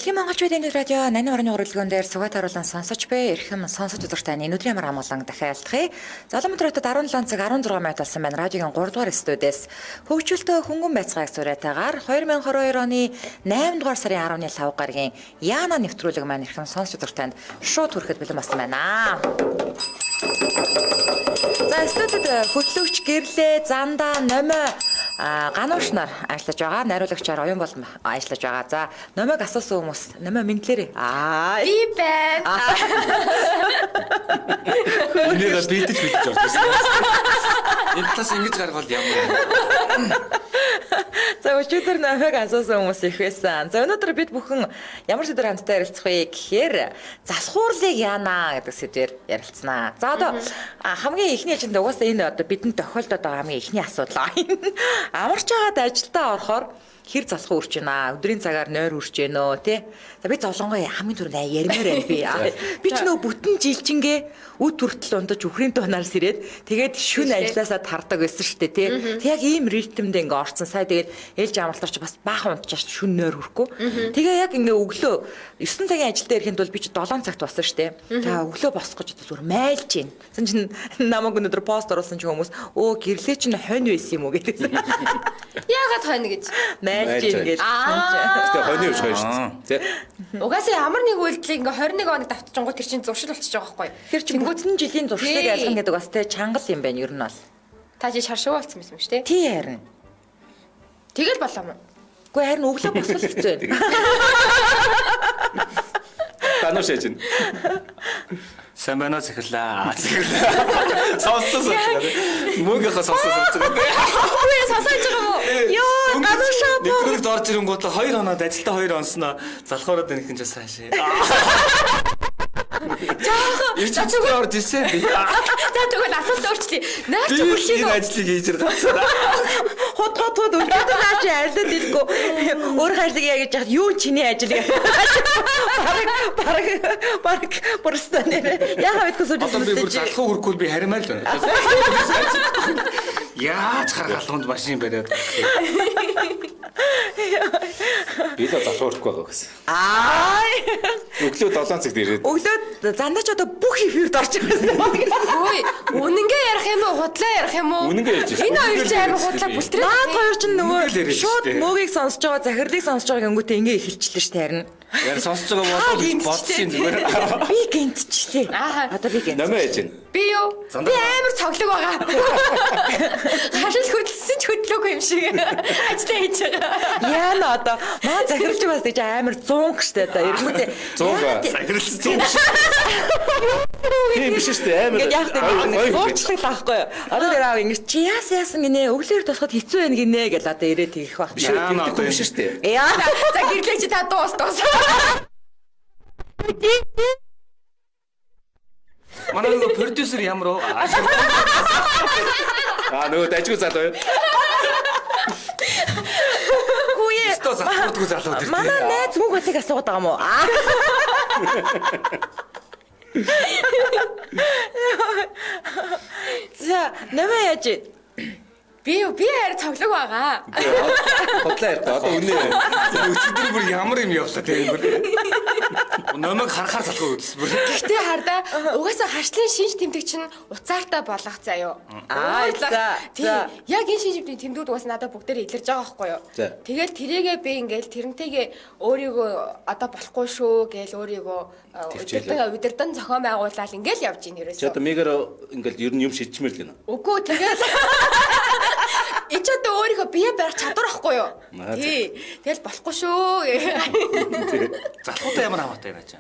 Дэлхийн монголчуудын дэд радио 80.3 өрөлгөөн дээр сугат харуулan сонсож буй эрхэм сонсож үзэгч таны өнөөдрийн амар амгалан дахиад айлтгая. Золонбатар хотод 17 цаг 16 минут болсон байна. Радиогийн 3 дугаар студиэс хөгжилтөө хөнгөн байцгааг сурайтайгаар 2022 оны 8 дугаар сарын 10-ны лав гарагийн Яна нэвтрүүлэг маань эрхэм сонсож үзэгч танд шууд хүрэхэд бэлэн болсон байна. За студид хөтлөгч гэрлээ зандаа номой ганууш нар ажиллаж байгаа. Найруулагчаар оюун болон ажиллаж байгаа. За номойг асуусан хүмүүс номой мэдлээрэй. Аа Би байна. Энийг бэлдэж бэлдэж орж ирсэн. Энэ талаас ингэж гаргавал ямар юм. За өчигдөр номойг асуусан хүмүүс их байсан. За өнөөдөр бид бүхэн ямар сэдвээр хамтдаа ярилцах вэ гэхээр залхуурлыг яана гэдэг сэдвээр ярилцсанаа. За одоо хамгийн эхний ээлжинд угаасаа энэ одоо бидэнд тохиолдоод байгаа хамгийн эхний асуудал. Амарч байгаад ажилдаа орохоор хэр залхуу үрч байна. Өдрийн цагаар нойр үрч гэнэ үү те. За би зовлонгоо хамгийн түрүүнд ярмаар байна би. Би ч нөө бүтэн жилчингээ үд хүртэл унтаж үхрийн туунаар сэрээд тэгээд шүн ажилласаа тардаг байсан шүү дээ те. Тэг яг ийм ритмдээ ингээ орцсон. Сая тэгээд ээлж амралтаар чи бас баахан унтчих шүн нойр хүрхгүй. Тэгээ яг ингээ өглөө 9 цагийн ажилдаа ирэхэд бол би чи 7 цагт болсон шүү дээ. Тэгээ өглөө босох гэж зүгээр майлж гин. Сэн чин намайг өнөөдөр пост оруулсан чи хүмүүс өө гэрлээ чинь хонь байсан юм уу гэдэг. Яагаад хонь гэж? Майлж гин гэж. Гэтэ хонь биш хонь шүү дээ. Тэ? Угаасаа ямар нэг үйлдэлийг ингээ 21 хоног давтчихгоо тэр чинь зуршил болчихж байгаа байхгүй юу? Тэр чинь бүтэн жилийн зуршлыг ялгана гэдэг бас тэ чангал юм байна ер нь бол. Та чи шаршуу болсон юм шүү дээ. Тий харин. Тэгэл болоо мó. Гэхдээ харин өглөө босгол хэцүү байна. Дануу шээж байна. Сайн байна уу захирлаа. Захирлаа. Сонссон сонссон. Мөнгийнхөө сонссон сонссон. Үгүй сонсож байгаа мó? Йоо, гануушаа боо. Нэвтрүүлэгт орж ирэнгүүт 2 хоноод ажилдаа 2 онсноо залхуураад байна гэх юм чи цаашаа. Жаахан. Ирж чадахгүй орж ирсэн би. За тэгвэл асуулт өөрчлөе. Наа чи Би хүрхийг энэ ажлыг хийж байгаа. Худгаа тууд өчигдөр наа чи арилаад ирэхгүй. Өөрийнхөө ажлыг яа гэж яхад юу чиний ажил гэх. Бараг бараг бараг бүрстэ нэр. Яхаа мэдгүй сууж Одоо би бүр залхуу хүрхгүй би харимаар л байна. Яаж харгалуунд машин бариад. Би л залхуу өрөхгүй байгаа гэсэн. Аа. Өглөө 7 цагт ирээд. Өглөө зандаа ч одоо бүх эфирд орж ирсэн. Хөөе, үнэнгээ ярих юм уу, худлаа ярих юм уу? Үнэнгээ ярьж байна. Энэ хоёр чинь амар худлаа бүлтрээ. Наад хоёр чинь нөгөө Үнэнгээ л яриад шууд штэ. мөөгийг сонсож байгаа, захирлыг сонсож байгаа гингүүтээ ингээ эхэлчихлээ штэ харин. Яг сонсож байгаа болов гэж бодсон зүгээр. Би гинтчихлээ. Ааха. Одоо би гинт. Номоо яаж байна? Би юу? Зандаа. Би амар цоглог байгаа. Хашил хөдөлсөн ч хөдлөөгүй юм шиг. Ажлаа хийж байгаа. Яана одоо маа захирлж бас гэж амар 100 штэ одоо эрэнгүүтээ. 100 Захирлсан зүг. Тийм биш шүү дээ. Амар. Ингээд яах вэ? Зуурчлал аахгүй юу? Одоо тэр аав ингэж чи яас яасан гинэ өглөөр тусахад хэцүү байна гинэ гэл одоо ирээд тэгэх байх. Биш Яана одоо биш шүү дээ. Яа. За гэрлээ чи та дуус дуус. Манай нөгөө продюсер ямар уу? Аа нөгөө дажгүй залуу юу? Хүүе. Өстө залхуурдгүй залуу тэр. Манай найз мөнх батыг асуугаад байгаа юм уу? Аа. За, намаа яаж вэ? Би юу? Би харин цоглог байгаа. Худлаа ярьдаг. Одоо үнэ. Өчигдөр бүр ямар юм явлаа тийм бүр. Номыг харахаар залхуу үзсэн бүр. Гэтэ хардаа угаасаа хашлын шинж тэмдэг чинь уцаартай болгох заяо. Аа, за, Тийм. за. Яг энэ шинж тэмдэг тэмдгүүд угаасаа надад бүгдээр илэрж байгаа байхгүй юу? За. Тэгэл тэрийгээ би ингээл тэрнтэйгээ өөрийгөө одоо болохгүй шүү гээл өөрийгөө Төвчээлээ. удирдан зохион байгуулаад ингээл явж ийн Чи ерөөсөө. одоо мегэр ингээл ер нь юм шийдчмээр л гэнэ. Үгүй тэгэл Энд ч одоо өөрийнхөө бие барих чадвар байхгүй юу? Аа, за. Тий. Тэгэл болохгүй шүү. Залхуутай ямар хамаатай байна чам.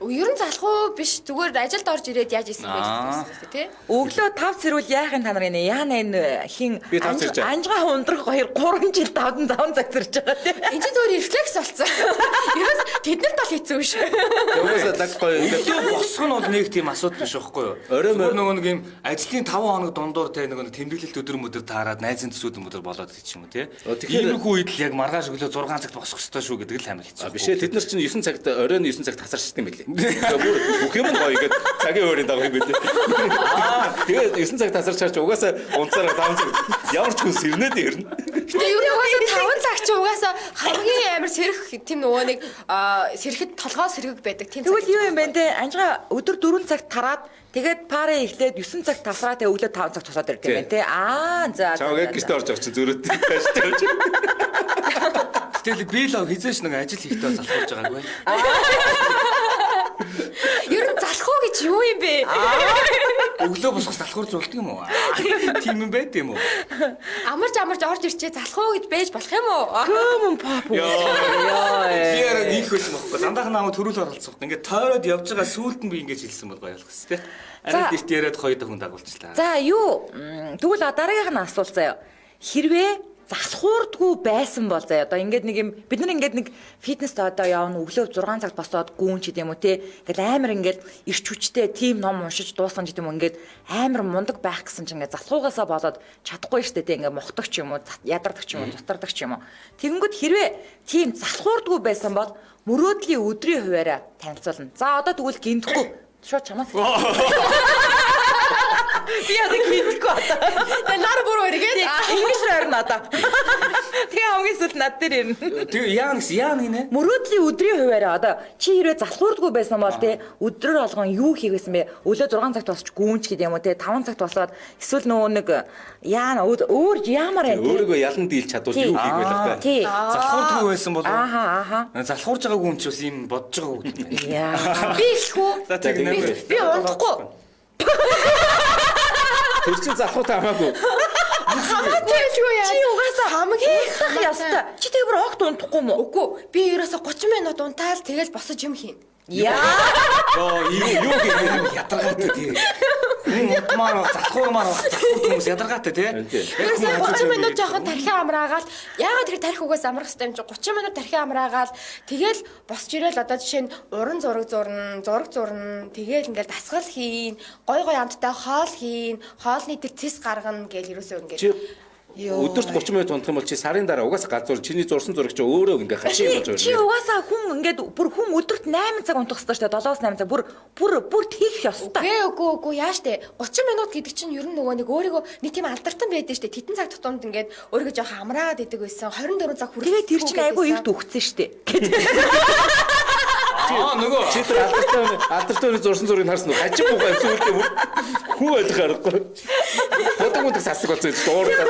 Ер нь залхуу биш зүгээр ажилд орж ирээд яаж исэн бэ гэсэн тий. Өглөө 5 цэрүүл яах юм та нар гинэ? Яана энэ хин Би тав цэрж байгаа. анжгаа ундрах 2 3 жил 5 5 цаг цэрж байгаа тий. Энд чинь зүгээр рефлекс болсон. Ерөөс тэднэрт бол хэцүү биш. Угаасаа лаг гоё ингээд Өглөө босох нь бол нэг тийм асуудал биш байхгүй юу? Орой Зүгээр нөгөө нэг юм ажлын 5 хоног дундуур те нөгөө нэг тэмдэглэлт өдөр мөдөр таарад найзын төсөөд мөдөр болоод гэх юм уу те. Оо, тэгэхээр- Иймэрхүү үед л яг маргааш өглөө 6 цагт босох ёстой шүү гэдэг л амар хэцүү. А биш ээ тэд нар чинь 9 цагт оройн 9 цагт хасарчдаг юм билээ. Тэгээ бүр бүх юм нь гоё ингээд цагийн өөрийн дагуу юм билээ. Тэгээд 9 цагт хасарч чаач угаасаа унцаараа 5 цаг. Ямар ч хүн сэрнээд ирнэ. Гэтэ ер нь угаасаа 5 цаг чи угаасаа хамгийн амар сэрэх тийм нөгөө нэг сэрэхэд толгой сэрэг байдаг тийм. Тэгвэл юу юм бэ те? Анжгаа өдөр 4 цагт тараад тэгээд параа эхлээд 9 цагт тасраа тэгээд өглөө 5 цагт тусаад ирдэг юм байна те. Аа за. Чамаг яг гэртээ орж авч зөрөөд тааштай явж. Гэтэл би л хизээш нэг ажил хийхдээ залхуурж байгаагүй. Ер нь залах уу гэж юу юм бэ? Өглөө босгос залхуурж болдго юм уу? Тийм юм байд юм уу? Амарч амарч орж ирчээ залах уу гэж байж болох юм уу? Common pop. Яа. Би арай нэг байсан байхгүй. Дандаа намайг төрүүл оролцох. Ингээд тойроод явж байгаа сүулт нь би ингэж хэлсэн бол гоё болох хэвчээ. Арай дэрт яриад хоёр дахь хүн дагуулчлаа. За юу? Тэгвэл дараагийнх нь асуулт заяа. Хэрвээ залхуурдгүй байсан бол заяа одоо ингээд нэг юм бид нар ингээд нэг фитнест одоо явна өглөө 6 цагт босоод гүүн ч гэдэм үү те ингээл амар ингээд ирч хүчтэй тим ном уншиж дуусган ч гэдэм үү ингээд амар мундаг байх гэсэн чинь ингээд залхуугаасаа болоод чадахгүй штэ те ингээд мохдог ч юм уу ядардаг ч юм уу зутардаг ч юм уу. Тэгэнгүүт хэрвээ тийм залхуурдгүй байсан бол мөрөөдлийн өдрийн хуваараа танилцуулна. За одоо тэгвэл гинтэхгүй шууд чамаас би одоо гинтэхгүй одоо. Тэгээ нар бүр өргөөд ингэж ойрно одоо. Тэгээ хамгийн сүүлд над дээр ирнэ. Тэгээ яа нэгс яа нэгнэ? Мөрөөдлийн өдрийн хуваараа одоо чи хэрвээ залхуурдгүй байсан бол те өдрөөр болгон юу хийх байсан бэ? Өглөө 6 цагт босч гүүнч гэдэг юм уу те 5 цагт босоод эсвэл нөгөө нэг яа өөр яамаар байна те. Өөрийгөө ялан дийлж чадвал юу хийх вэ лээ? Тий. Залхуурдгүй байсан бол Ааха ааха. Залхуурж байгаагүй юм чи бас юм бодож байгаагүй юм байна. Яа. Би эхлэх үү? За тэг Би унтахгүй. Тэр чинь залхуутай хамаагүй. Хамаагүй хэлгүй яа. Чи угаасаа хамгийн унтах ёстой. Чи тэг бүр огт унтахгүй юм уу? Үгүй би ерөөсө 30 минут унтаал тэгэл босож юм хийн. Яа. Йоо юу гэх юм ядаргаатай тий. Хүн унтмаар баг, залхуурмаар баг, залхуурд хүмүүс ядаргаатай тий. Ерөөсө 30 минут жоохон тархи амраагаал яагаад тэр тархи угаас амрах хэрэгтэй юм чи 30 минут тархи амраагаал тэгэл босч ирээл одоо жишээ нь уран зураг зурна, зураг зурна, тэгэл ингээл дасгал хийн, гой гой амттай хоол хийн, хоолны тэр цэс гаргана гэл ерөөсөө ингээд Чи өдөрт 30 минут унтах юм бол чи сарын дараа угаасаа газар чиний зурсан зураг чи өөрөө ингээ хачин болж Чи байна. угаасаа хүн ингээд бүр хүн өдөрт 8 цаг унтах ёстой шүү дээ. 7-8 цаг бүр бүр бүр тийх ёстой. Үгүй үгүй үгүй яаж тэ 30 минут гэдэг чинь ер нь нөгөө нэг өөрийгөө нэг тийм алдартан байдаг штэ титэн цаг тутамд ингээд өөрийгөө жоохон амраагаад идэг байсан 24 цаг хүрэх. Тэгээд тэр чинь айгүй эрт үхсэн штэ. Аа нөгөө Чи тэр алдартай хүний зурсан зургийг харсан уу? Хачин муухай сүултээ бүр хүү ойлгох аргагүй. Бодог бодог сасаг болсон юм дуурлаа.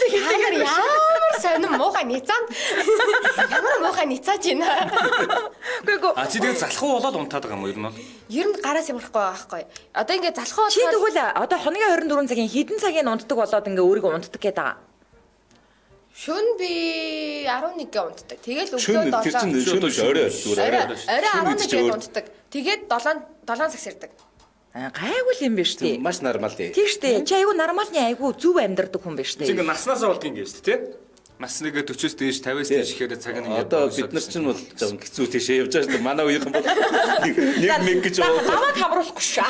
Та нар ямар сонин муухай ницаанд ямар муухай ницааж байна. Үгүй үгүй. А чи тэгээд залхуу болоод унтаад байгаа юм уу ер нь бол? Ер нь гараас ямархгүй байгаа байхгүй. Одоо ингээд залхуу Чи тэгвэл одоо хоногийн 24 цагийн хэдэн цагийн унтдаг болоод ингээ өөрийгөө унтдаг гэдэг байгаа. Шөн би 11-гээ унтдаг. Тэгэл өглөө Шөнө тэр чинь 7 шөнө биш орой зүгээр орой орой. орой Шөнө гэдэг чинь 11-гээ өөр. унтдаг. Тэгээд 7 7 цаг сэрдэг. Аа, Гайгүй л юм биш үү? Маш нормал тий. Тийм штэ. Чи айгүй нормалны айгүй зөв амьдардаг хүн биш Чи үү? ингээ наснаасаа болдгийг ингэ шүү дээ тий? Нас нэгэ 40-оос дээш 50-аас дээш ихээр цаг нь ингээ Одоо бид нар чинь бол жоохон хэцүү тийшээ явж байгаа шүү дээ. Манай үеийнхэн бол нэг мэг гэж яваад Намайг хамруулахгүй шүү.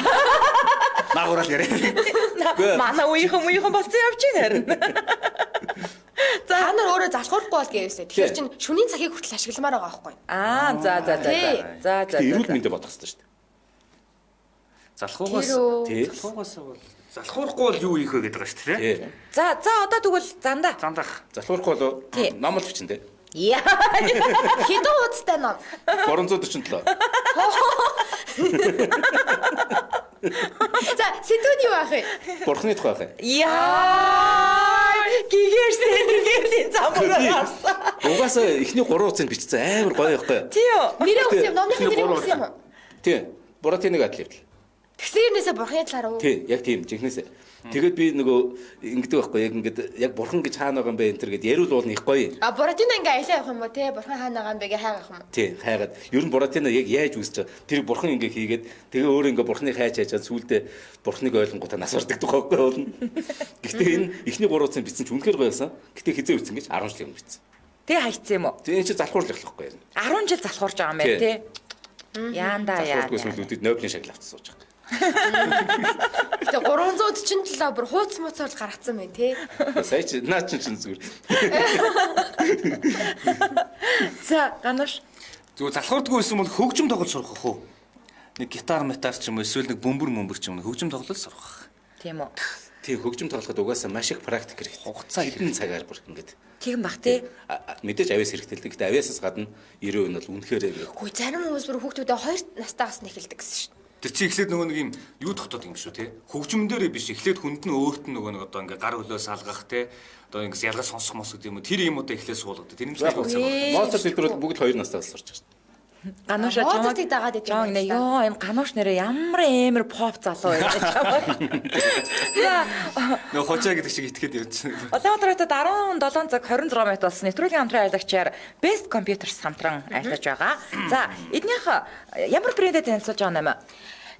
наагуурал яриа. Манай үеийнхэн болсон явж байна харин. Та нар өөрөө залхуурахгүй бол гэвсэ. Тэгэхээр чин шөнийн цагийг хүртэл ашигламаар байгаа байхгүй. Аа за за за за. За за. эрүүл мэндэ бодох хэрэгтэй шүү дээ. Залхуугаас Тэр үү? Тий. залхуугаас бол залхуурахгүй бол юу хийх вэ гэдэг байгаа шүү дээ тий? Тий. За за одоо тэгвэл зандаа. Зандах. Залхуурахгүй бол Тий. ном л бичин тий. Яа. Хэдэн хуудастай ном? 347. За, сэдвүүн юу байх вэ? Бурхны тухай байх юм. Яа. Гигэрсэн гэрлийн замаар харсан. Угаасаа эхний 3 хугацаанд бичсэн амар гоё байхгүй. Тийм үү? Нэрээ өгсөн юм, номны Эхний нэрээ гурван өгсөн юм уу? Тий. Буратиныг адил явдал. Тэгсэн юмнээсээ бурхны талаар уу? Тий, яг тийм жинхнээсээ. Тэгээд би нөгөө ингэдэг байхгүй яг ингээд яг бурхан гэж хаана байгаа юм бэ энэ төр гэд яриул уулна их гоё. А Буратино ингээ аялаа явах юм уу те? Бурхан хаана байгаа юм бэ гэ хайгах юм уу? Тий, хайгаад. Ер нь Буратино яг яаж үүсэж байгаа. Тэр бурхан ингээ хийгээд тэгээ өөрөө ингээ бурханыг хайж хайжаад сүулдэ бурханыг ойлгонгуудаа нас бардаг байхгүй болно. Гэхдээ энэ эхний 3 хугацаанд бичсэн ч үнэхээр гоё байсан. Гэтэ хизээ бичсэн гэж 10 жил юм бичсэн. Тэгээ хайцсан юм уу? Тэгээ энэ чи залхуурлах байхгүй юм. 10 жил залхуурж байгаа юм байна Тий. тий. Яанда яа. Залхуурдгүй сүлүүдэд Нобелийн шагнал авчихсан сууж байгаа. Гэтэ 347 бүр хууц мууцаар л гаргацсан байна те. Сая чи наа чин чин зүгээр. За ганаш. Зүгээр залхуурдгүй байсан бол хөгжим тоглож сурах уу? Нэг гитар метар ч юм уу эсвэл нэг бөмбөр мөмбөр ч юм уу хөгжим тоглол сурах. Тийм үү. Тийм хөгжим тоглоход угаасаа маш их практик хэрэгтэй. Хугацаа хэдэн цагаар бүр ингээд. Тийм бах тий. Мэдээж авиас хэрэгтэй л дээ. Гэтэ авиасаас гадна 90% нь бол үнэхээр ингээд. Хөөе зарим хүмүүс бүр хүүхдүүдээ 2 настайгаас нь эхэлдэг гэсэн шин. Тэр чи эхлээд нөгөө нэг юм юу тогтоод юм шүү те. Хөгжмөн дээрээ биш. Эхлээд хүнд нь өөрт нь нөгөө нэг одоо ингээ гар хөлөө салгах те. Одоо ингээ ялгаа сонсох мос гэдэг юм уу. Тэр юм одоо эхлээд суулгадаг. Тэр нь л хугацаа байна. Моцарт эдгээр бүгд 2 настайгаас сурч байгаа шүү. Ганууша чамаг дагаад идэв. Чамаг нэ ёо энэ ганууш нэрээ ямар амар поп залуу юм чамаг. За нөө хожаа гэдэг шиг итгээд явчихсан. Улаанбаатар хотод 17 цаг 26 минут болсон. Нэвтрүүлгийн хамтран ажиллагчаар Best Computers хамтран ажиллаж байгаа. За эднийх ямар брэндэд танилцуулж байгаа юм бэ?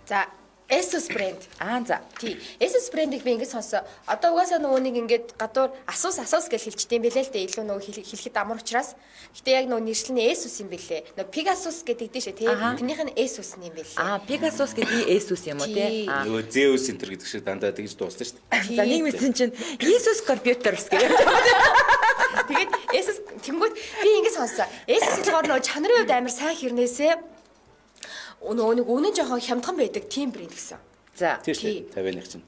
За Asus брэнд. Аа за. Тий. Asus брендийг би ингэж сонсоо. Одоо угаасаа нөгөө нэг ингээд гадуур Asus Asus гэж хэлчихдээ юм бэлээ л дээ. Илүү нөгөө хэлэхэд амар учраас. Гэтэ яг нөгөө нэршил нь Asus юм бэлээ. Нөгөө Pegasus гэдэг дээ шээ тий. Тэрнийх нь Asus юм бэлээ. Аа Pegasus гэдэг Asus юм уу тий. Нөгөө Zeus энэ гэдэг шиг дандаа тэгж дуусна шүү дээ. За нэг мэдсэн чинь Asus Computers гэх. Тэгээд Asus тэнгүүд би ингэж сонсоо. Asus болохоор нөгөө чанарын хувьд амар сайн хэрнээсээ нөгөө нэг үнэн жоохон хямдхан байдаг тийм брэнд гэсэн. За. Тийм шүү. 50-ных чинь.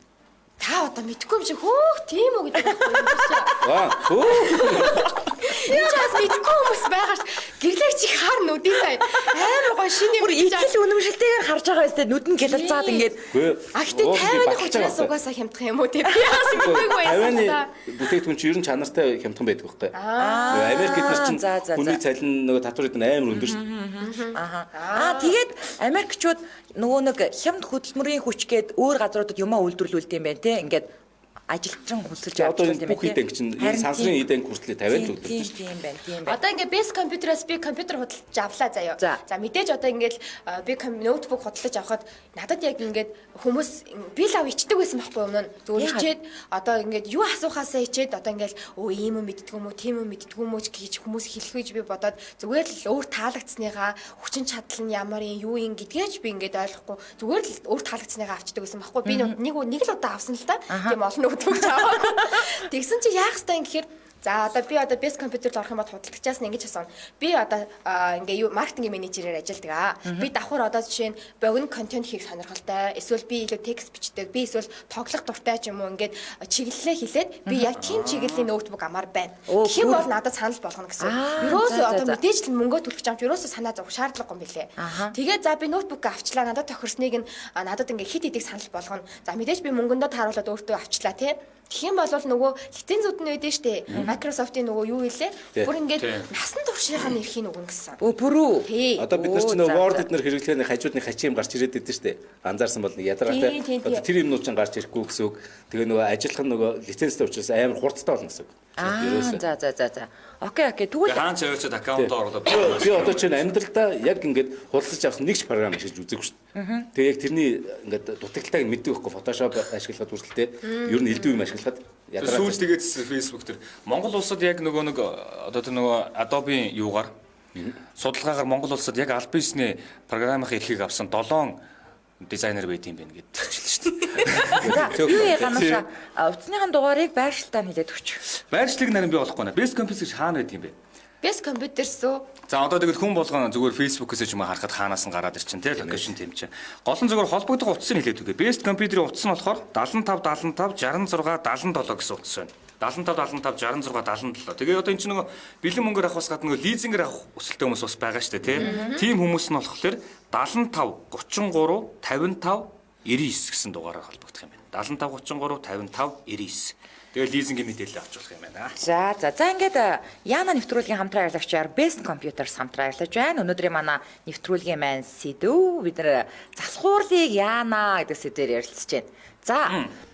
Та одоо мэдгүй юм шиг хөөх тийм үү гэдэг байхгүй юм чи. Аа хөөх. Энэ ч бас мэдгүй хүмүүс байгаа ш. Гэрлэг чи хар нүдий сая. Амар гоё шинэ юм. Бүр итгэл үнэмшилтэйгээр харж байгаа өстэй нүд нь гялалзаад ингээд. А гэтээ 50-ных учраас угаасаа хямдхан юм уу те. Би бас мэдээгүй байсан та. 50-ны бүтээгдэхүүн чи ер нь чанартай хямдхан байдаг байхгүй. Америк эднэр чинь хүний цалин нөгөө татвар эднэр амар өндөр шүү. Аа. Аа тэгээд Америкчууд нөгөө нэг хямд хөдөлмөрийн хүч гээд өөр газруудад юмаа үйлдвэрлүүлдэг юм байна те. Ингээд ажилчин хүсэлж авч юм байна. Бүх эдэнг чинь энэ сансрын эдэнг хүртлээ 50 л өдөр шүү. Тийм байна, тийм байна. Одоо ингээд base компьютераас би компьютер худалдаж авлаа заяа. За мэдээж одоо ингээд би ноутбук худалдаж авахад надад яг ингээд хүмүүс би лав ичдэг байсан байхгүй өмнө нь. Зүгээр ичээд одоо ингээд юу асуухаасаа ичээд одоо ингээд өө ийм юм мэддэг юм уу, тийм юм мэддэг юм уу гэж хүмүүс хэлэх гэж би бодоод зүгээр л өөр таалагдсныгаа хүчин чадал нь ямар юм юу юм гэдгээч би ингээд ойлгохгүй зүгээр л өөр таалагдсныгаа авчдаг байсан байхгүй. Би нэг л удаа авсан л та. Тийм олон ноутбук аваагүй. Тэгсэн чи яах ёстой юм гэхээр за одоо би одоо best computer-д орох юм бол худалдагчаас нь ингэж асууна. Би одоо ингээ юу маркетинг менежерээр ажилладаг аа. Би давхар одоо жишээ нь богино контент хийх сонирхолтой. Эсвэл би илүү текст бичдэг. Би эсвэл тоглох дуртай ч юм уу ингээд чиглэлээ хэлээд би яг тийм чиглэлийн ноутбук амаар байна. Гэх юм бол надад санал болгоно гэсэн. Ерөөсөө одоо мэдээж л мөнгөө төлөх гэж юм чи ерөөсөө санаа зовх шаардлагагүй юм билээ. Тэгээд за би ноутбук авчлаа. Надад тохирсныг нь надад ингээ хит хитийг санал болгоно. За мэдээж би мөнгөндөө тааруулаад өөртөө авчлаа тий. Тэгэх юм бол нөгөө лицензүүд нь байдэн штэ. Microsoft-ийн нөгөө юу илээ? Бүр ингээд насан туршийнхаа эрхийг өгнө гэсэн. Өө бүр үү? Одоо бид нар ч нөгөө Word эднэр хэрэглэхээ хажуудны хачин юм гарч ирээд байдэн штэ. Анзаарсан бол нэг ядаргаатай. Одоо тэр юмнууд чинь гарч ирэхгүй гэсэн үг. Тэгээ нөгөө ажиллах нь нөгөө лицензтэй учраас амар хурдтай болно гэсэн үг. Аа за за за за. Окей окей. Тэгвэл хаан ч аваачаад аккаунтаа оруулаад би одоо чинь амьдралдаа яг ингээд худалдаж авсан нэг ч програм ашиглаж үзээгүй шүү дээ. Тэгээ яг тэрний ингээд дутагдaltaйг мэддэг байхгүй Photoshop ашиглахад хүртэл ер нь элдв юм ашиглахад ядаргаа. Сүүл тэгээд Facebook дээр Монгол улсад яг нөгөө нэг одоо тэр нөгөө Adobe-ийн юугаар судалгаагаар Монгол улсад яг аль биесний програмын эрхийг авсан 7 дизайнер байт юм байна гэдэг чиглэл шүү дээ. За юу яганааша утасныхын дугаарыг байршилтаа хэлээд өгч. Байршлыг нарийн би болохгүй нэ. Best Computer гэж хаана байт юм бэ? Best Computers үү? За одоо тэгвэл хүн болгон зүгээр Facebook-ээс ч юм уу харахад хаанаас нь гараад ирчин те локейшн тийм чинь. Гол нь зүгээр холбогдох утас нь хэлээд өгье. Best Computer-ийн утас нь болохоор 75 75 66 77 гэсэн утас байна. 75 75 66 77. Тэгээ одоо эн чинь нөгөө бэлэн мөнгөөр авахаас гадна нөгөө лизингээр авах өсөлттэй хүмүүс бас байгаа шүү дээ тий. Тийм хүмүүс нь болохоор 75 33 55 99 гэсэн дугаараар холбогдох юм байна. 75 33 55 99. Тэгээ лизингийн мэдээлэл авч болох юм байна. За за за ингээд Яна нэвтрүүлгийн хамтран ажиллагчаар Best Computers хамтран ажиллаж байна. Өнөөдрийн манай нэвтрүүлгийн маань сэдв бид нэр залхуурлыг Яна гэдэг сэдвээр ярилцж байна. За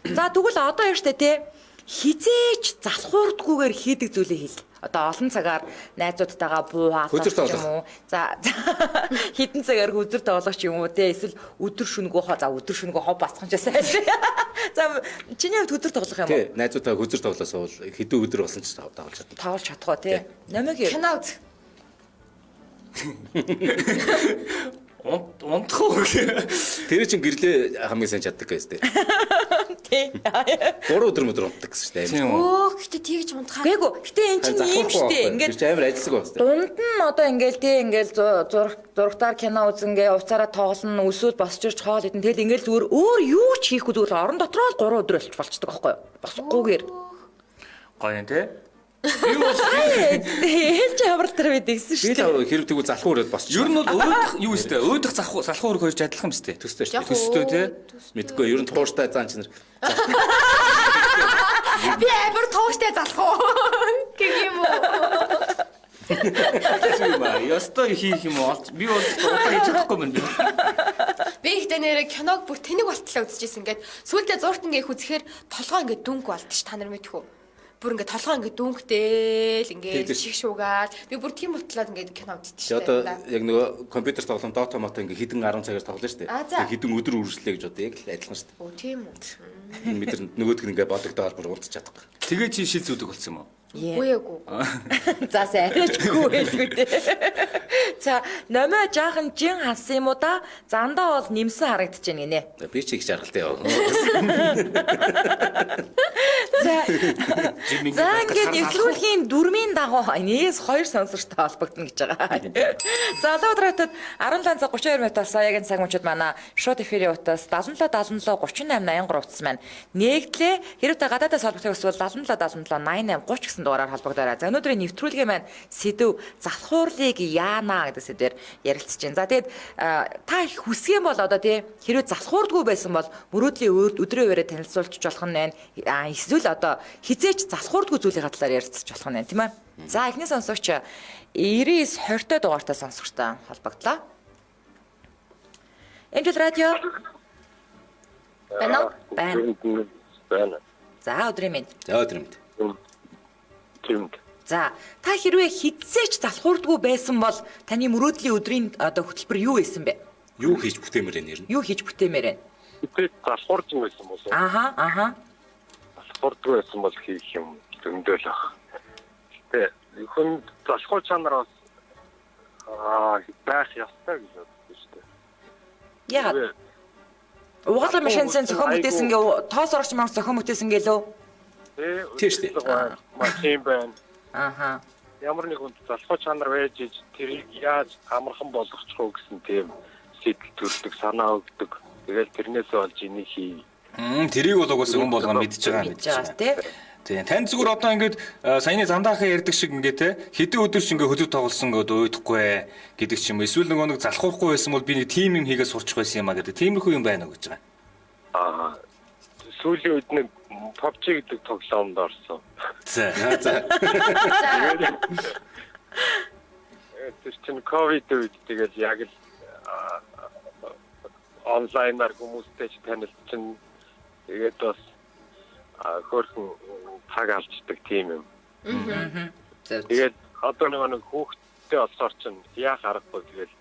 за тэгвэл одоо яа штэ те хизээч залхуурдгүйгээр хийдэг зүйлээ хэл. Одоо олон цагаар найзуудтайгаа буу хаалах юм уу? За хідэн цагаар хөзөр тоглох ч юм уу те эсвэл өдөр шөнөгөө за өдөр шөнөгөө хов басхан ч сайн. За чиний хувьд хөзөр тоглох юм уу? Тий, найзуудтайгаа хөзөр тоглосоо бол хэдэн өдөр болсон ч тоглож чадна. Тоглож чадах уу те? Намайг кино үзэх. Унтах уу? Тэр чинь гэрлээ хамгийн сайн чаддаг гэсэн те. Тий. Тий. 3 өдөр мөдөр унтдаг гэсэн шүү дээ. Тийм үү? Өөх гэтээ тэгж унтахаар. Гээгүй. Гэтэ эн чинь ийм шүү дээ. Ингээд тэр чинь амар ажиллаг байх хэрэгтэй. Дунд нь одоо ингээл тий ингээл зурагтаар кино үзэнгээ уцаараа тоглоно, өсөөд босч ирж хоол идэн. Тэгэл ингээл зүгээр өөр юу ч хийхгүй зүгээр орон дотроо л 3 өдөр болчихдог байхгүй юу? Босохгүйгээр. Гоё юм те. Би бол Хэлж хаврал тэр бид гэсэн Би шүү дээ. л хэрэг тэгвэл залхуу өрөөд босч. ер нь бол өөдөх юу өстэй? Өөдөх залхуу өрөх хоёр ч адилхан юм өстэй. Төстэй шүү дээ. Төстэй те. Мэдгүй ер нь тууштай зан чанар. Би амар тууштай залах уу гэх юм уу? Тийм аа. Ёстой хийх юм уу? Би бол удаа хийж чадахгүй юм би. Би ихтэй нэрэ киног бүр тэнэг болтлоо үзчихсэн. Ингээд сүүлдээ зурт ингээ их үзэхээр толгой ингээ дүнг болдчих та нар мэдэх үү? Бүр ингээ толгой ингээ дүнхтэл ингээ Тэгдэг. чих шуугаад би бүр тийм болтлоо ингээ кино үзчихсэн. Тэгээ одоо яг нөгөө компьютер тоглоом Dota мото ингээ хэдэн 10 цагаар тоглоно шүү дээ. Аа, за. Тэгээ хэдэн өдөр үргэлжлэе гэж бодъё яг л адилхан шүү Оо тийм үү. дээ. Мэдэр нөгөөдг нь ингээ бодогдоод бүр унтчих чадахгүй. Тэгээ чи шил зүүдэг болсон юм уу? Үгүй эгүй. За сайн арайчгүй байлгүй дээ. За номоо жаахан жин хассан юм уу да? Зандаа бол нэмсэн харагдаж байна гинэ. Би чи их жаргалтай яв. За Жим За байх гэж ингээд хар залхуу. нэвтрүүлгийн дүрмийн дагуу энэс хоёр сонсогчтой холбогдно гэж байгаа. За одоо өдрөтөд 17 цаг 32 минутаас яг энэ цаг мөчид манай шууд эфирийн утас 77 77 38 83 утас маань нэгдлээ. Хэрвээ та гадаадаас холбогдох хүсвэл 77 77 88 30 гэсэн дугаараар холбогдоорой. За өнөөдрийн нэвтрүүлгийн маань сэдв залхуурлыг яана гэдэг сэдвээр ярилцж байна. За тэгээд та их хүсэх юм бол одоо тий хэрвээ залхуурдгүй байсан бол мөрөөдлийн өдрөө өрөө танилцуулчих болох нь байна. Эсвэл одоо хизээч залхуурдгүй зүйлийн талаар ярилцчих болох нь байна, тийм ээ. За эхний сонсогч 99 20 дугаартай сонсогчтой холбогдлоо. Эмчил радио. Байна уу? Байна. Байна. За өдрийн мэнд. За өдөр мэнд. Тийм. За та хэрвээ хизээч залхуурдгүй байсан бол таны мөрөөдлийн өдрийн одоо хөтөлбөр юу байсан бэ? Юу хийж бүтээмэр энэ ер нь? Юу хийж бүтээмээр байна? Тэгээд залхуурч юм байсан болов уу? Аха аха. Залхуурдгүй байсан бол хийх юм зөндөл ах. Гэтэ хүн залхуу чанар бас байх ёстой гэж боддог шүү дээ. Яагаад? Угаалга машинсан зохион бүтээсэн гээ тоос орогч мөр зохион бүтээсэн гэлөө. Тийм шүү дээ. Машин байна. Аха. Ямар нэг хүнд залхуу чанар байж иж тэрийг яаж амархан болгочих уу гэсэн тийм сэтэл төрдөг, санаа өгдөг. Тэгэл тэрнээсээ болж энийг хий. Тэрийг бол угаасаа хүн болгоно мэдж байгаа Мэдж байгаа тий. Тийм. Тань зүгээр одоо ингээд саяны зандаахын ярьдаг шиг ингээд те хэдэн өдөр ч ингээд хөдөв тоглосон гээд уйдахгүй гэдэг ч юм уу. Эсвэл нөгөө нэг залхуурахгүй байсан бол би нэг тим юм хийгээ сурчих байсан юм а гэдэг. Тиймэрхүү юм байна уу гэж байгаа. Сүүлийн үед нэг PUBG гэдэг тоглоомд орсон. За. За. Тэр чинь ковид үед тэгэл яг л онлайнаар хүмүүстэй ч танилцсан. Тэгээд бас хөөрхөн цаг алддаг тийм юм. Тэгээд одоо нэг хүүхдтэй болохоор чинь яах аргагүй тэгэл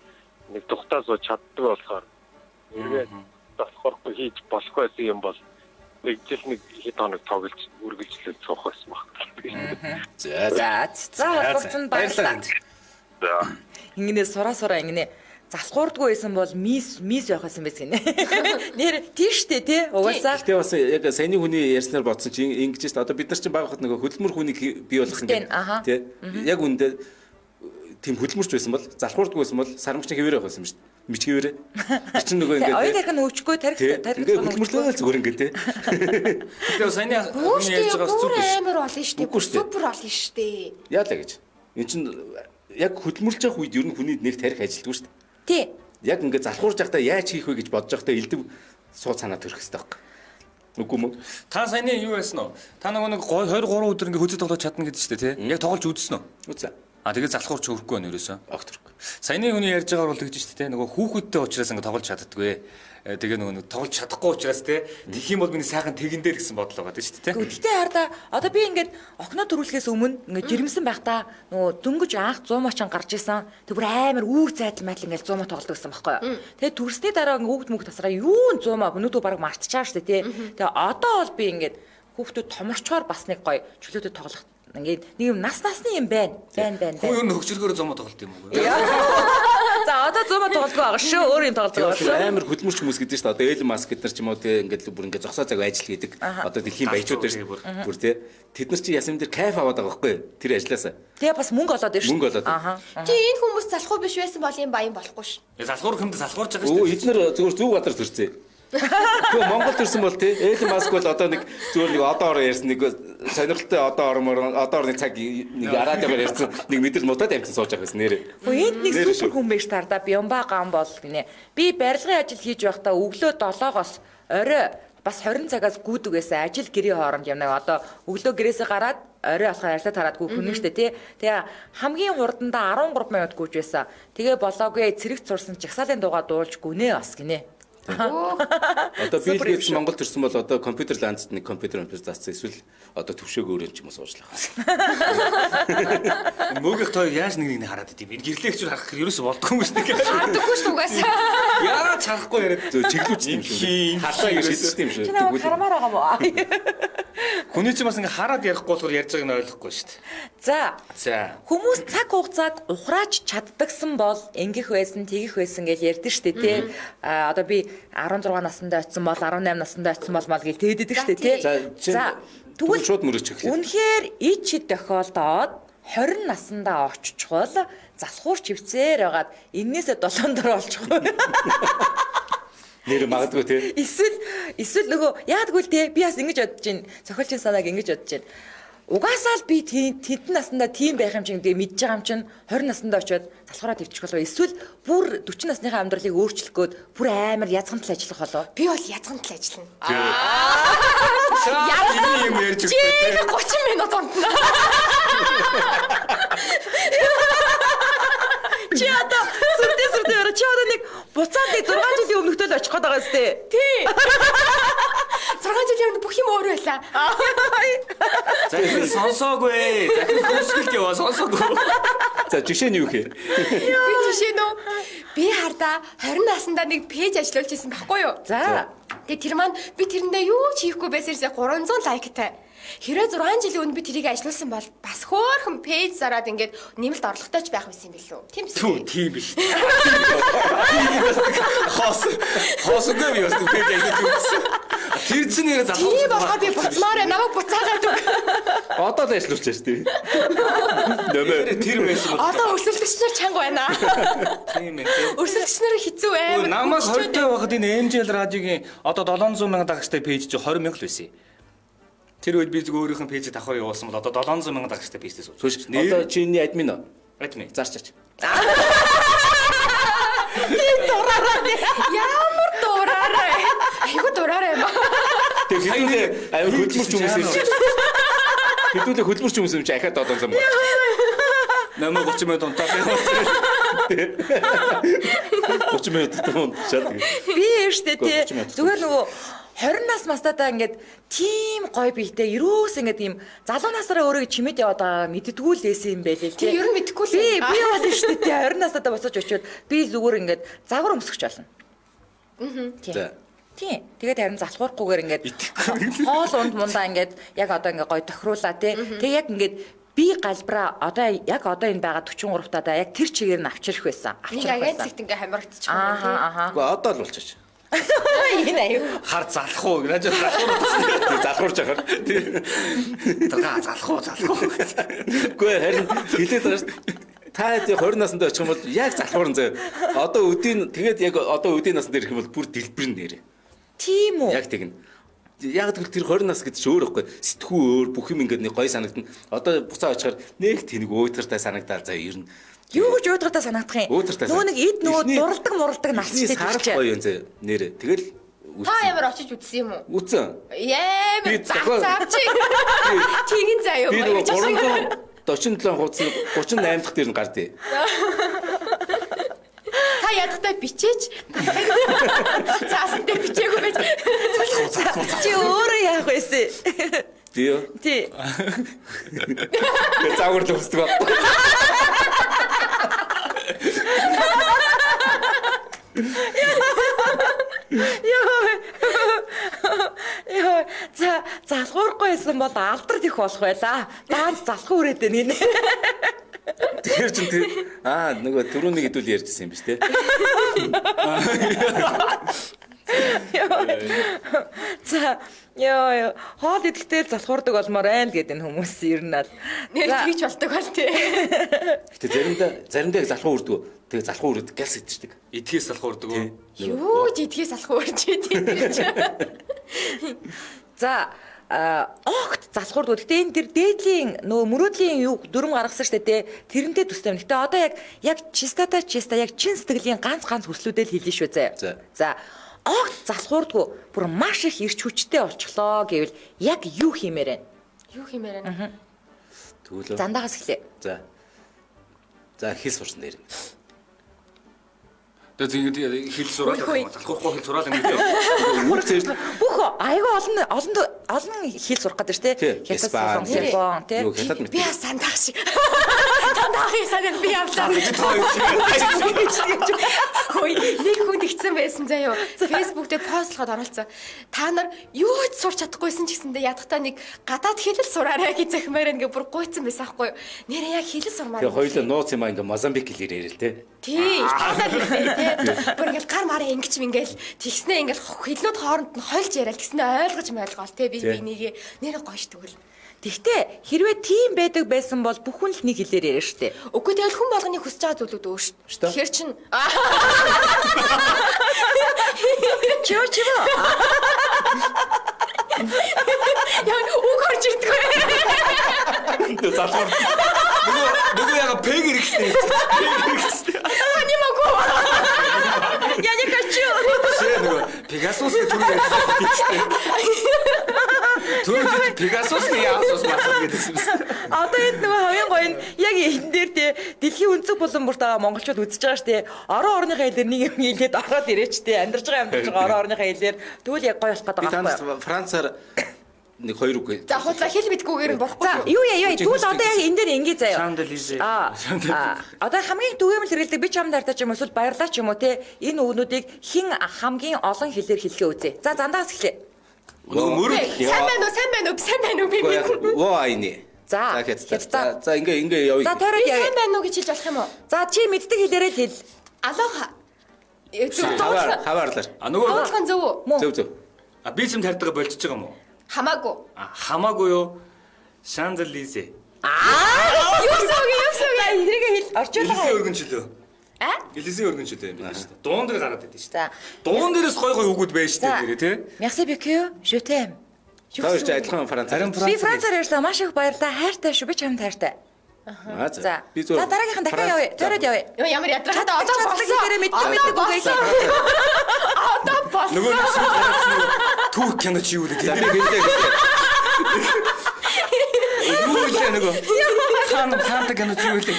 нэг тухтаа сууж чаддаг болохоор эргээд болохгүй хийж болох байсан юм бол нэг жил нэг хэд хоног тоглож үргэлжлээд суух байсан баг. За. За за холбогдсон баярлалаа. За. Ингэнэ сураа ингэнэ залхуурдгүй байсан бол мис явах байсан байсан гинэ. Нэр тийш дээ тий угаасаа. Гэтэ бас яг саяны хүний ярьснаар бодсон чинь ингэж шүү дээ. Одоо бид нар чинь баг хат нөгөө хөдөлмөр хүнийг бий болгох Тийм, ингээд аха. тий. Яг үндэ тийм хөдөлмөрч байсан бол залхуурдгүй байсан бол сарамгчны хэвээр явах байсан юм шүү дээ. Мич хэвээрээ. Тэр чинь нөгөө ингээд Оюун тарих нь хөвчгүй тарих тий. тарих Ингээд хөдөлмөрлөө л зүгээр ингээд тий. Тэгээ саяны хүний ярьж Хүүхдээ байгаа бас зүг бүр биш. амар болно шүү Үгүй дээ. шүү дээ. Супер болно шүү дээ. Яалаа гэж. Энд чинь яг хөдөлмөрлж явах үед ер нь хүний нэг тарих ажилдгүй шүү дээ. Тий. Яг ингээд залхуурж явахдаа яаж хийх вэ гэж бодож явахдаа элдв суу санаа төрөх хэрэгтэй байхгүй. Үгүй мө? Та саяны юу байсан уу? Та нөгөө нэг 2 3 өдөр ингээ хөзөө тоглож чадна гэдэг чинь тий. Яг тоглож үзсэн үү? Үзээ. А тэгээ залхуурч хөрөхгүй байна ерөөсөө. Огт хөрөхгүй. Саяны хүний ярьж байгаагаар бол тэгж шүү дээ. Нөгөө хүүхэдтэй учраас ингээ тоглож чаддаггүй. Тэгээ нөгөө нэг тоглож чадахгүй учраас те тэгэх юм бол миний сайхан тэгэн дээр гэсэн бодол байгаа тийм шүү дээ. Гэхдээ хараа одоо би ингээд охиноо төрүүлэхээс өмнө ингээд жирэмсэн байхдаа нөгөө дөнгөж анх 100 мочин гарч исэн. Тэг бүр амар үүр зайдал майдал ингээд 100 мо тоглодог гэсэн байхгүй юу. Тэгээ төрсний дараа ингээд хүүхд мөхд тасраа юу 100 мо өнөөдөр баг мартчихаа шүү дээ тий. Тэгээ одоо бол би ингээд хүүхдүүд томорчоор бас нэг гоё чөлөөтэй тоглох ингээд нэг юм нас насны юм байна. Байна байна Хүү байна. юу нөхцөлгөөр зомоо тоглолт юм уу? За одоо 100 мо тоглох болгүй байгаа шүү. Өөр юм тоглодог байгаа шүү. Амар хөдөлмөрч хүмүүс гэдэг шүү дээ. Одоо Elon Musk гэдэг нар ч юм уу те ингээд бүр ингээд зогсоо цаг ажил хийдэг. Одоо дэлхийн баячууд дээр бүр те тэд нар чи ясам дээр кайф аваад байгаа байхгүй тэр ажлаасаа. Тэгээ бас мөнгө олоод ирж шүү. Мөнгө олоод. Аха. Тий энэ хүмүүс залхуу биш байсан бол юм баян болохгүй шүү. Залхуур хүмд залхуурж байгаа шүү дээ. Өө эднэр зүгээр зүг газар төрсөн. Тэгээ Монгол төрсэн бол тий Elon Musk бол одоо нэг зүгээр нэг одоо ороо ярьсан нэг сонирхолтой одоо ормоор одоо орны цаг нэг радиогоор ярьсан нэг мэдрэл мутаад амтсан сууж байгаа гэсэн нэрээ. Хөө энд нэг супер хүн байж таар да Бямба гам бол гинэ. Би барилгын ажил хийж байхдаа өглөө 7-оос орой бас 20 цагаас гүйдэг байсан ажил гэрээ хооронд юм нэг одоо өглөө гэрээсээ гараад орой болохоор ажлаа тараад гүйх хүн штэ тий. Тэгээ хамгийн хурдандаа 13 минут гүйж байсан. Тэгээ болоогүй цэрэгт сурсан жагсаалын дуугаа дуулж гүнээ бас гинэ. Одоо Bill Gates Монгол төрсэн бол одоо компьютер ландд нэг компьютер заасан эсвэл одоо төвшөөг өөрөө ч юм уу суучлах. Мөөгийнх тоо яаж нэг нэг хараад идэв юм. Энэ гэрлэгчүүд харах хэрэг ерөөсө болдгоо юм шиг. Хардаггүй шүү угаасаа. Яаж харахгүй яриад зөв чиглүүлж юм шүү. Хасаа гэж шийдсэн юм шүү. Чи намайг харамаар байгаа мó? Хүний чинь бас ингээ хараад ярихгүй болохоор ярьж байгааг нь ойлгохгүй шүү дээ. За. За. Хүмүүс цаг хугацааг ухрааж чаддагсан бол ингэх байсан, тэгэх байсан гэж ярьдэн штэ тий. А одоо би 16 насндаа очисон бол 18 насндаа очисон бол мал гэж тэгэдэдэг штэ тий. За. Тэгвэл шууд мөрөж эхлэв. Үнэхээр ич хит тохиолдоод 20 насндаа очичхол залхуур чивцээр байгаад эннээсээ 7 дор олчихгүй. Нэр магадгүй тий. Эсвэл нөгөө яадгүй л тий би бас ингэж бодож байна. Зохиолчийн санааг ингэж бодож байна. Угаасаа л би тэдэн наснда тийм байх юм чинь гэдгийг мэдж байгаа юм чинь 20 наснда очиод залхуураа твчих болов. Эсвэл бүр 40 насныхаа амьдралыг өөрчлөх гээд бүр амар язгантал ажиллах болов. Би бол язгантал ажиллана. Яа юм ярьж өгдөө. 30 минут унтна. Чи одоо сүрдээ өрөө чи одоо нэг буцаад нэг 6 жилийн өмнөхтэй л очих гээд байгаа сте. Тий. 6 жилийн өмнө бүх юм өөр байлаа. За сонсоогүй. За хөсгөлт яваа сонсоогүй. За жишээ нь юу хэ? Би жишээ нөө. Би хардаа 20 наснда нэг пэйж ажиллуулж исэн байхгүй юу? За. Тэгээ тэр маань би тэрэндээ юу ч хийхгүй байсарсаа 300 лайктай. Хэрвээ 6 жилийн өмнө би тэрийг ажиллуулсан бол бас хөөхөн пэйж зараад ингээд нэмэлт орлоготой ч байх байсан юм билүү. Тийм биз? Тү, тийм биш. Хос. Хосгүй би бас пэйж ажиллаж үзсэн. Тэр чинь нэрээ залхуу. Тийм болохоор би буцмаар намайг буцаагаад үг. Одоо л ажиллуулчих шүү дээ. Нэмээ. Тэр байсан бол. Одоо өрсөлдөгч нар чанга байна. Тийм ээ. Өрсөлдөгч нар хэцүү амар. Намайг 20 таа байхад энэ MJL радиогийн одоо 700 мянган дагагчтай пэйж чи 20 мянга л байсан. Тэр үед би зөв өөрийнх нь пэйжийг давхар явуулсан бол одоо 700 мянган дагагчтай пэйжтэй сууж. Одоо чи энэний админ уу? Админ. Зарчаач. Тийм дураараа. Ямар дураараа. Айгу дураараа юм аа. Тэр хэдүүлээ амар хөдөлмөрч хүмүүс юм чи. Хэдүүлээ хөдөлмөрч хүмүүс юм чи ахаад 700 мянга. Намайг 30 минут унтаад. 30 минут унтчаад. Би штэ тий. Зүгээр нөгөө 20 нас мастадаа ингээд тийм гоё биетэй ерөөс ингээд ийм залуу насаараа өөрийгөө чимээд яваад байгаа мэддэггүй л байсан юм байлээ тий. Ер нь мэдэхгүй л. Би бол штэ тий 20 насадаа босож очиод би зүгээр ингээд загвар өмсгч болно. Аа. За. Тийм. Тэгээд харин залхуурахгүйгээр ингээд хоол унд мундаа ингээд яг одоо ингээд гоё тохируулаа тий. Тэгээ яг ингээд би галбраа одоо яг одоо энэ байгаа 43 таа яг тэр чигээр нь авчрах байсан. Нэг агентлагт ингээ хамрагдчих юм тий. Аа. Гэхдээ одоо л болчих. Энэ аюу. Хар залах уу гэж залхуур. Залхуурч ахаар. Дага залах уу залах уу. Үгүй харин хэлээд байгаа шүү дээ. Та 20 наснд очих юм бол яг залхуурн заяа. Одоо өдийн тэгээд яг одоо өдийн наснд ирэх юм бол бүр дэлбэрнэ нэрээ. Тийм үү? Яг тэгнэ. Яг тэгвэл тэр 20 нас гэдэг чинь өөр ихгүй. Сэтгүү өөр бүх юм ингээд нэг гой санагдана. Одоо буцаа очихоор нэг тэнэг өөдгөртэй санагдаал заяа ер нь. Юу гэж өөдгөртэй санагдах юм? Нөгөө нэг эд нөгөө дуралдаг муралдаг нас ч тэр чинь. Гоё юм заяа нэрээ. Тэгэл та ямар очиж үзсэн юм уу? Үзсэн. Ямар зав чи. Тэгин заяа юу? Би нөгөө 347 хуудас 38 дахь дээр нь гардыг. Та ядахтай бичээч. Заасан дээр бичээгүй байж. Чи өөрөө яах вэ? Тий. Тий. Загвар л өмсдөг байхгүй. Яа. За залхуурахгүй байсан бол алдар тэх болох байлаа. Даанч залхуу үрээд байна гинэ. Тэгэхээр чин тэр Аа, нөгөө түрүүний хэдүүл ярьжсэн юм биш те. За, ёо, хоол идэхдээ залхуурдаг болмоор байна л гэдэг энэ хүмүүс ер нь аль. Нэр тэгж болдог бол тий. Гэтэ заримдаа яг залхуу үрдэг. Тэгээ залхуу үрдэг гяс идчихдэг. Итгэс залхуу үрдэг үү? Юу ч итгэс залхуу үрж идэв чи. За, огт залхуурдаг. Гэтэ энэ тэр дээдлийн нөгөө мөрөөдлийн юу дүрм гаргасан штэ тий. Тэрнтэй төстэй юм. Гэтэ одоо яг чистата чиста яг чин сэтгэлийн ганц ганц хүслүүдээ л хэлнэ шүү зэ. За, огт залхуурдгүй бүр маш их ирч хүчтэй болчихлоо гэвэл яг юу хиймээр байна? Юу хиймээр байна? Тэгвэл зандаагаас эхлэе. За. За, хэл сурсан дээр. Тэгээ тэгээд хэл сураал залхуурахгүй хэл сураал ингэж Үг зэрлэг бүх айгүй олон олон хэл сурах гэдэг шүү дээ. Хятад, Япон тий. Хятад мэт. Би бас сандаах шиг. Сандаахын санаа би явлаа. Хөөе, нэг хүн тэгсэн байсан заяо. Facebook дээр постлоход оролцсон. Та нар юу ч сурч чадахгүйсэн ч гэсэндээ ядахтаа нэг гадаад хэл л сураарай гэж захимаар ингээ бүр гуйцсан байсан аахгүй юу. Нэрээ яг хэл л сурмаар. Тэгээ хоёулаа нууц юм аа ингээ Мозамбик хэлээр яриа л тий. Тий, Италиар хэлээ тий. Бүр ингээл гар мараа ингэж ингээл тэгснээ ингээл хэлнүүд хооронд нь хойлж яриад тэгснээ ойлгож мойлгоол тий би бинийгээ нэрээ гоё ш тэгвэл. Тэгтээ хэрвээ тийм байдаг байсан бол бүх хүн л нэг хэлээр яриа штэ. Үгүй тэгэл хүн болгоны хүсэж байгаа зүйлүүд өөр ш. Тэгэхээр чин Чио чио. Яа үг орж ирдэг. Залхуур. Нөгөө яга пэг хэрэгсэн. Не могу. Я не хочу. Шээ нөгөө Пегасус гэх түр ярьсан. Түр Пегасус яасус махад гэдэгсэн юм. Одоо энд нөгөө хамгийн гоё нь яг энэ дээр те дэлхийн өнцөг булан бүрт байгаа монголчууд үзэж байгаа штэ. Орон орныхаа хэлээр нэг юм хэлээд ороод ирээч те. Амьдарч байгаа орон орныхаа хэлээр тэгвэл яг гоё болох гэдэг байгаа байхгүй. Францаар нэг хоёр үг. За худлаа хэл мэдгүйгээр нь болохгүй. За юу яа тэгвэл одоо яг энэ дээр ингэ заяа. Шанделизе. Одоо хамгийн түгээмэл хэрэглэдэг би чамд хайртай ч юм уу эсвэл баярлаа ч юм уу те энэ үгнүүдийг хэн хамгийн олон хэлээр хэлхээ үзье. За зандаас эхлэе. Нөгөө мөрөд сайн байна уу сайн байна уу сайн байна уу би мэднэ. Во айни. За за за ингээ ингээ явъя. За тойроод явъя. Сайн байна уу гэж хэлж болох юм уу? За чи мэддэг хэлээрээ л хэл. Алоха. Хаваарлаар. А нөгөө хаваарлах нь зөв үү? Зөв зөв. А би чамд хайртайгаа болчихж байгаа юм уу? Хамаагүй. Хамаагүй юу? Шанделизе. Аа, юу гэсэн үг юу гэсэн үг? Тэрийг хэл. Орчуулга. Элисийн өргөнчлөө. А? Элисийн өргөнчлөө юм байна шүү дээ. Дуун дээр гараад идэв шүү дээ. Дуун дээрээс гой гой үгүүд байж шүү дээ нэрээ тий. Merci beaucoup. Je t'aime. Та хоёр чи адилхан францаар. Би францаар ярьлаа. Маш их баярлалаа. Хайртай шүү. Би чамд хайртай. За. Би зөв. За дараагийнхан дахиад явъя. Тойроод явъя. Йоо ямар ядрахад одоо болсон. Мэддэг үг байсан. Одоо болсон. Нөгөө нэг сүүл гарсан түүх кино чи юу вэ? За би хэллээ. Юу вэ нөгөө? Хаан кино чи юу вэ?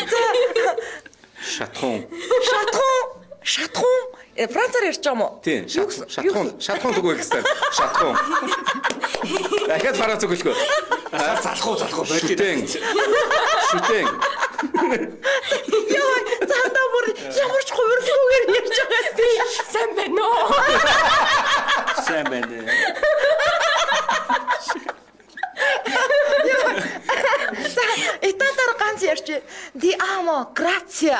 Шатхун. Шатхун. Шатхун. Францаар ярьж байгаа юм уу? Тийм. Шатхун. Шатхун түгөө гэсэн. Шатхун. Дахиад франц үг хэлэхгүй. Залхуу залхуу байж. Шүтэн. Шүтэн. Яа, цаандаа бүр ямар ч хувирлгүйгээр ярьж байгаа юм. Сайн байна уу? Сайн байна. За, Италиар ганц ярьч. Di amo, grazie.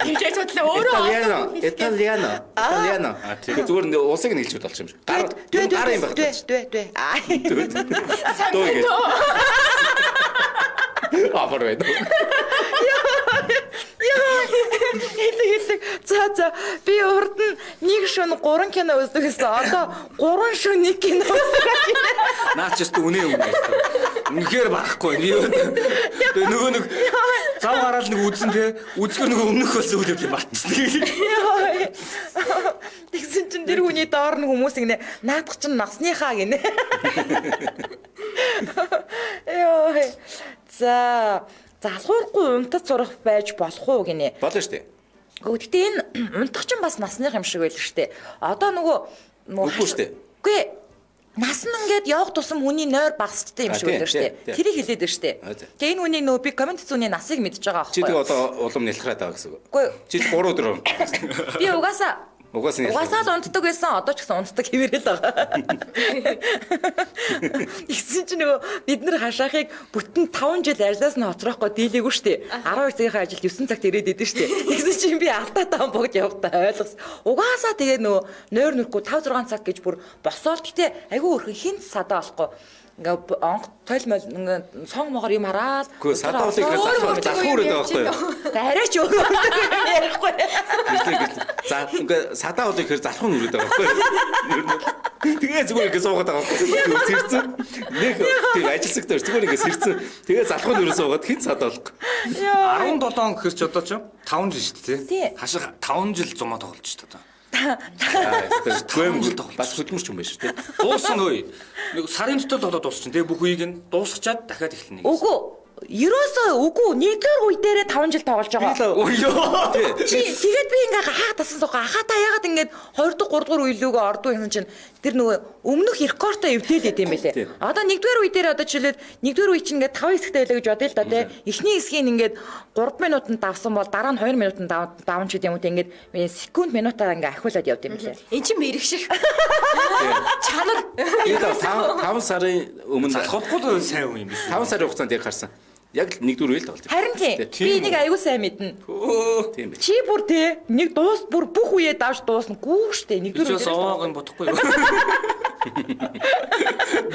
Гэж бодлоо өөрөө. Италиано, Италиано, Италиано. Тэгээ зүгээр нэг улсыг нь хэлчихвэл болчих юм шиг. Гар гар юм байна. Дүү, дүү. Аа. Сайн байна уу? Амар байна. Яа. Хэлэг хэлэг. За за. Би урд нь нэг шөнө 3 кино үздэг гэсэн. Одоо 3 шөнө 1 кино үздэг гинэ. Наа ч өстө үнэ юм байна. Үнэхээр барахгүй. Тэгээ нөгөө нэг зав гараал нэг үзэн те үзгээр нөгөө өмнөх болсон үйл явдлыг мартчихсан. Тэгсэн чинь тэр хүний доор нь хүмүүс ингэнэ наадах чинь насныхаа гинэ. Йоо. За залхуургүй унтаж сурах байж болох уу гинэ. Болно шүү дээ. Гэхдээ энэ унтах чинь бас насных юм шиг байл шүү дээ. Одоо нөгөө үгүй шүү дээ. Үгүй нас нь ингээд явах тусам хүний нойр багасчтай юм шиг байл шүү дээ. Тэрийг хэлээд байна шүү дээ. Тэгээ энэ хүний нөгөө би коммент зүүнний насыг мэдж байгаа Чи аахгүй тэгээ юу? одоо улам нялхраад байгаа гэсэн үг. Үгүй. Чи 3 өдөр. Би угаасаа Угаасаа л унтдаг байсан. Одоо ч гэсэн унтдаг хэвээрэл байгаа. Тэгсэн чинь нөгөө бид нар хашаахыг бүтэн 5 жил ажиллаас нь хоцрохгүй дийлээгүй шүү дээ. 12 цагийнхаа ажилд 9 цагт ирээд идэв шүү дээ. Тэгсэн чинь би алдаатай богд явахдаа ойлгосон. Угаасаа тэгээ нөгөө нойр нүрхгүй 5 6 цаг гэж бүр босоол гэтээ айгүй өрхөн хинт садаа болохгүй ингээ онх тойл мол ингээ сон могоор юм хараад Үгүй садаа болыг залхуу өрөөд байгаа байхгүй юу? Тэ арай ч өөр ярихгүй. За ингээ садаа болыг хэр залхуу өрөөд байгаа байхгүй юу? Ер нь тэгээ зүгээр ингээ суугаад байгаа байхгүй юу? Сэрцэн. Нэг тийм ажилсагтай зүгээр ингээ сэрцэн. Тэгээ залхуу өрөө суугаад хэн садаа болохгүй. 17 он гэхэр ч одоо ч 5 жил шүү дээ тий. Хашиг 5 жил зумаа тоглож шүү дээ. Тэгвэл жил тоглож бас хөдөлмөрч юм байна шүү дээ. Дуусна хөөе. Нэг сарын дотор тоглоод дуусчин тий бүх үеийг нь дуусгачаад дахиад эхэлнэ. Үгүй. Ерөөсөө үгүй нэгдүгээр үе дээрээ 5 жил тоглож байгаа. Ой ёо. Чи тэгээд би ингээ хаа тасан суугаа ахаа та яагаад ингээд 2 дахь 3 дахь үе лүүгээ ордуу гэсэн чинь тэр нөгөө өмнөх рекордоо эвдээлээд юм бэлээ. Одоо нэгдүгээр үе дээр одоо жишээлбэл нэгдүгээр үе чинь ингээд 5 хэсэгтэй байлаа гэж бодъё л да тий. Эхний хэсгийг ингээд 3 минутанд давсан бол дараа нь 2 минутанд даван ч гэдэг юм уу тий ингээд секунд минутаар ингээ ахиулаад явд юм бэлээ. Эн чинь мэрэгших. Чанар. Би 5 сарын өмнө залхуухгүй сайн юм биш. 5 сарын хугацаанд яг харсан. Яг л нэгдүгээр үе л тоглож. Харин тийм. Би нэг аягүй сайн мэднэ. Тийм байх. Чи бүр тий нэг дуус бүр бүх үеэ давж дуусна гүү штэ нэгдүгээр үе. Би овоог нь бодохгүй юу.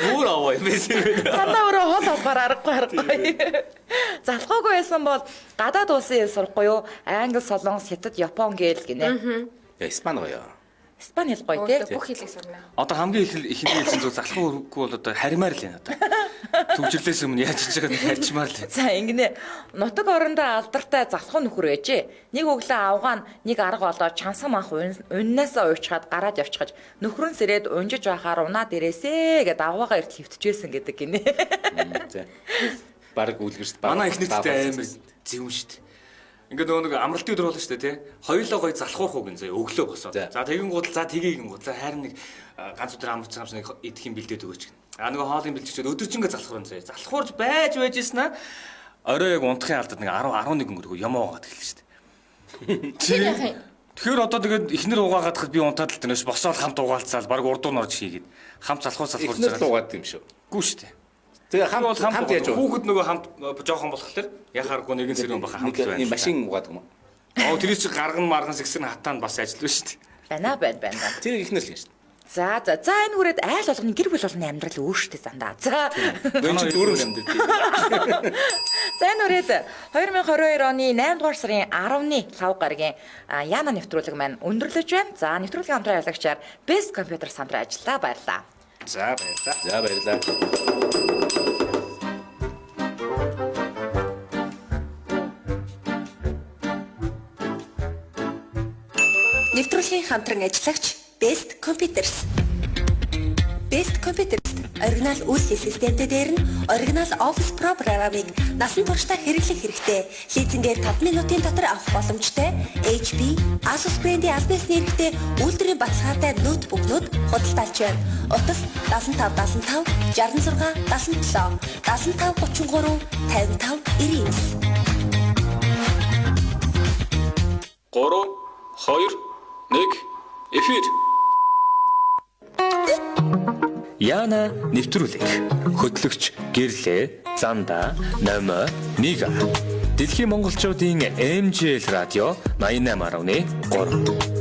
Бүр аваа юм байсан. Танаа өөрөө хол холбоор аргагүй. Залхуугүй байсан бол гадаад улсын хэл сурахгүй юу? Англи, солонгос, хятад, япон гээл гинэ. Испани гоё. Испани хэл гоё тий. Бүх хэлийг сурна. Одоо хамгийн их эхний хэлсэн зүг залхуугүй бол одоо харимаар л байна одоо. Төвжирлээс өмнө яаж хийж байгааг нь харьчмаар л. За ингэнэ нутаг орондоо алдартай залхуу нөхөр байжээ. Нэг өглөө авгаа нь нэг арга олоод чансан манх уннаасаа уйчхад гараад явчихаж нөхөр нь сэрээд унжиж байхаар унаад ирээсэ гэд аваагаа эрт хөвтөжсэн гэдэг гинэ. За. Бараг үлгэрч манай эхнэр дэхтэй амар зөв шүү дээ. Ингээд нөгөө нэг амралтын өдөр болно шүү дээ тий. Хоёулаа гоё залхуурах уу гэн заяа өглөө босоод. За тэгин гутал за тгий гин гут. За харин нэг ганц өдөр амарч байгаа юм шиг нэг идэх юм бэлдээд өгөөч гэн. А нөгөө хоолын бэлтгэжээд өдөржингөө залхуурна заяа. Залхуурж байж байжсэн аа. Орой яг унтахын алдад нэг 10 11 өнгөрөг юм уугаад эхэлнэ шүү дээ. Тэр яах юм? Тэгэхээр одоо тэгээд эхнэр угаагаад би унтаад л тэнэш босоод хамт угаалцаал баг урдуу норж хийгээд хамт залхуур залхуурж байгаа. Эхнэр угаад юм шүү. Гүү шүү дээ. Тэгээ хамт хамт яаж вэ? Хүүхэд нөгөө хамт жоохон болохоор яхааргүй нэгэн сэрүүн баха хамт байна. Нэг машин угаадаг юм уу? Оо тэрээс чи гарган марган сэгсэр хатаанд бас ажиллав шүү дээ. Байна байна байна. Тэр ихнэр л юм шүү дээ. За за за энэ хүрээд айл болгоны гэр бүл болгоны амьдрал өөр шүү дээ зандаа. За. Энэ чи дөрөв амьдрал. За энэ хүрээд 2022 оны 8 дугаар сарын 10-ны лав гарагийн Яна нэвтрүүлэг маань өндөрлөж байна. За нэвтрүүлгийн хамтран ажиллагчаар Best Computer хамтран ажиллаа баярлаа. За баярлаа. За баярлаа. Нэвтрүүлгийн хамтран ажиллагч Best Computers. Best Computers оригинал үйлдвэрлэлийн системтэй дээр нь оригинал Office Pro програмыг насан туршдаа хэрэглэх хэрэгтэй. Лизингээр 5 минутын дотор авах боломжтой HP, Asus брендийн албан ёсны хэрэгтэй үйлдвэрийн баталгаатай ноутбукнууд худалдаалж байна. Утас 75 75 66 77 75 33 55 99. 3 2 1 эфир. Яна нэвтрүүлэг. Хөтлөгч Гэрлээ, Занда, Номо, Нига. Дэлхийн монголчуудын MJL радио 88.3.